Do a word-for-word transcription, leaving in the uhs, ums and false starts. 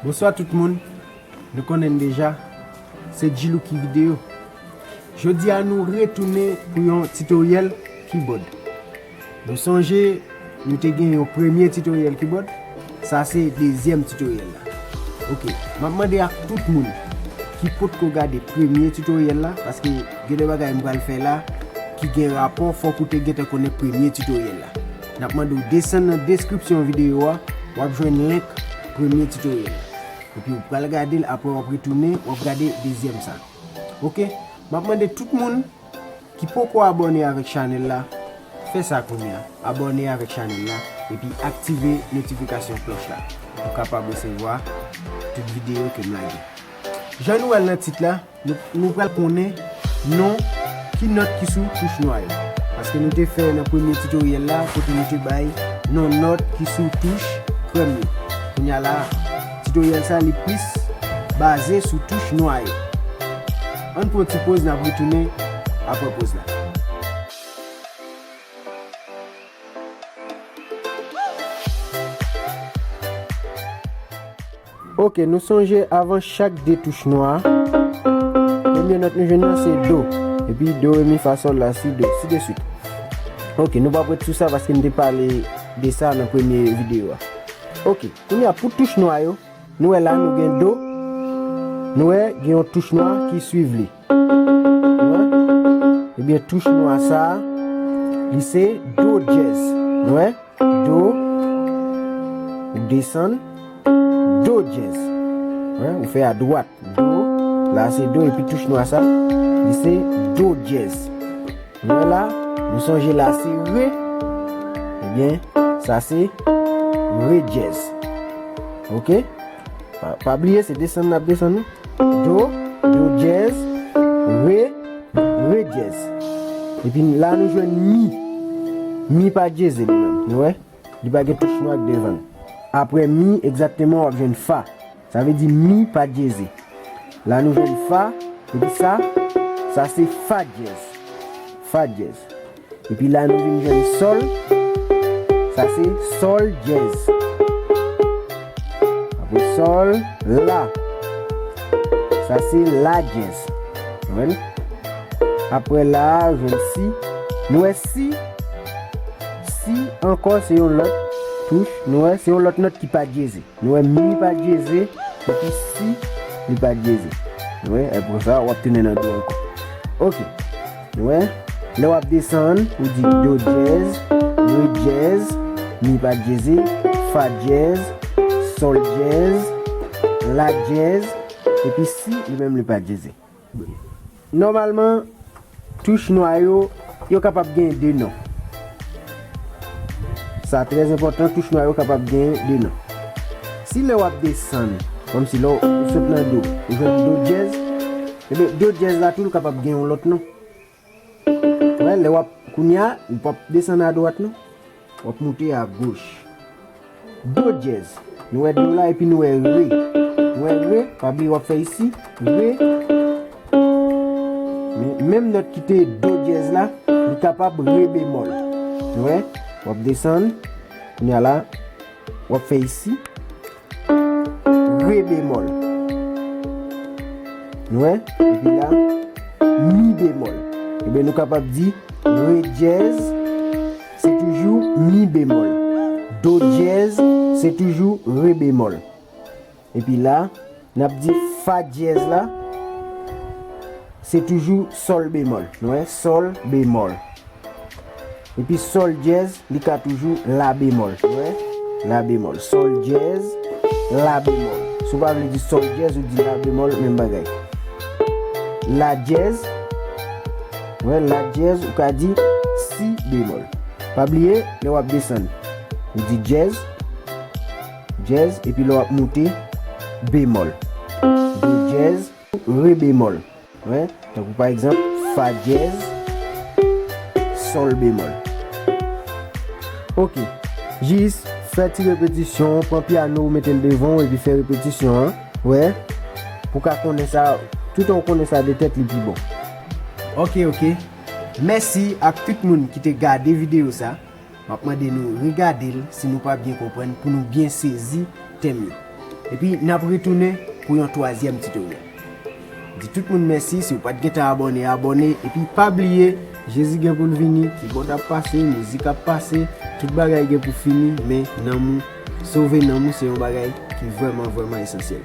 Bonswa tout moun. Nou konnen n deja, se Djilou ki videyo. Jodi a nou retounen pou yon titoryèl keyboard. Nou sonje nou te gen yon premye titoryèl keyboard, sa se dezyèm titoryèl la. Ok, m ap mande ak tout moun ki potko gade premye titoryèl la, paske gen de bagay m pral fè la ki gen rapò, fòk ou te gentan konnen premye titoryèl la. N ap mande w desann nan deskripsyon videyo a, w ap jwenn link premye titoryèl la. Epi w pral gade l, apre w ap retounen, w ap gade dezyèm sa. Ok? M ap mande tout moun ki poko abòne avèk chanèl la, fè sa kounye a. Abòne avèk chanèl la, epi aktive notifikasyon klòch la pou w kapab resevwa tout videyo ke m lage. Jan nou wè l nan tit la, nou, nou pral konnen non ki nòt ki sou touch nwa yo. Paske nou te fè nan premye titoryèl la, kote nou te bay non nòt ki sou touch krèm yo. Kounye a la, titoryèl sa, li plis baze sou touch nwa yo. Ann pran ti poz, n ap retounen apre poz la. Ok, nou sonje avan chak de touch nwa, premye nòt nou jwenn nan se do. Epi do, re, mi, fa, sòl, la, si, do, si de swit. Ok, nou p ap ret sou sa paske n te pale de sa nan premye videyo a. Ok, kounye a pou touch nwa yo, nou wè la nou gen do, nou wè gen yon touch nwa ki swiv li. Nou wè? Ebyen, touch nwa sa, li se do dyèz. Nou wè? Do, ou desann, do dyèz. Wi, ou fè adwat. Do, la se do, epi touch nwa sa, li se do dyèz. Nou wè la, nou sonje la se re. Ebyen, sa se re dyèz. Ok? Pa, pa bliye, se desann n ap desann, wi. Do, do dyèz, re, re dyèz. Epi la nou jwenn mi. Mi pa dyeze li menm. Nou wè? Li pa gen touch nwa k devan l. Apre mi, egzakteman, w ap jwenn fa. Sa vle di mi pa dyeze. La nou jwenn fa, epi sa, sa se fa dyèz. Fa dyèz. Epi la nou vin jwenn sòl, sa se sòl dyèz. Apre sòl, la. Sa se la dyèz. Ou wè l? Apre la, jwenn si. Nou wè si, si ankò se yon lòt touch. Nou wè, se yon lòt nòt ki pa dyeze. Nou wè mi pa dyeze, epi si li pa dyeze. Nou wè, e pou sa, w ap tounen nan do ankò. Ok. Nou wè, lè w ap desann, ou di do dyèz, re dyèz, mi pa dyeze, fa dyèz, sòl dyèz, la dyèz, epi si li menm li pa dyeze. Nòmalman, touch nwa yo, yo kapab gen de non. Sa trè enpòtan, touch nwa yo kapab gen de non. Si lè w ap desann, kòmsi lè w sot nan do, ou jwenn do dyèz, ebyen, do dyèz la tou, l kapab gen yon lòt non. Wè, lè w ap, kounye a, ou p ap desann adwat, non. W ap moute agoch. Do dyèz. Nou wè do la epi nou wè re. Nou wè re, pa bliye w ap fè isi. Re. Men, menm nòt ki te do dyèz la, li kapab re bemòl. Nou wè, w ap desann. Kounye a la, w ap fè isi. Re bemòl. Nou wè? Epi la, mi bemòl. Ebyen, nou kapab di re dyèz, se toujou mi bemòl. Do dyèz, se toujou re bemòl. Epi la, n ap di fa dyèz la, se toujou sòl bemòl. Nou wè? Sòl bemòl. Epi sòl dyèz, li ka toujou la bemòl. Wè? La bemòl. Sòl dyèz, la bemòl. Si w pa vle di sòl dyèz, ou di la bemòl, menm bagay. La dyèz. Wè, la dyèz, ou ka di si bemòl. Pa bliye, lè w ap desann, ou di dyèz, dyèz, epi lè w ap moute, bemòl. Do dyèz, re bemòl. Wè, tankou pa egzanp, fa dyèz, sòl bemòl. Ok. Jis fè ti repetisyon, pran pyano w, mete l devan w, epi fè repetisyon an. Wè, pou w ka konnen sa, toutan w konnen sa de tèt, li pi bon. Ok, ok. Mèsi ak tout moun ki te gade videyo sa. M ap mande nou regade l si nou pa byen konprann pou nou byen sezi tèm yo. Epi n ap retounen pou yon twazyèm tutorial. Di tout moun mèsi, si w pa t gentan abòne, abòne, epi pa bliye, Jezi gen pou l vini, kibòd ap pase, mizik ap pase, tout bagay gen pou fini, men nanm ou, sove nanm ou se yon bagay ki vrèman, vrèman esansyèl.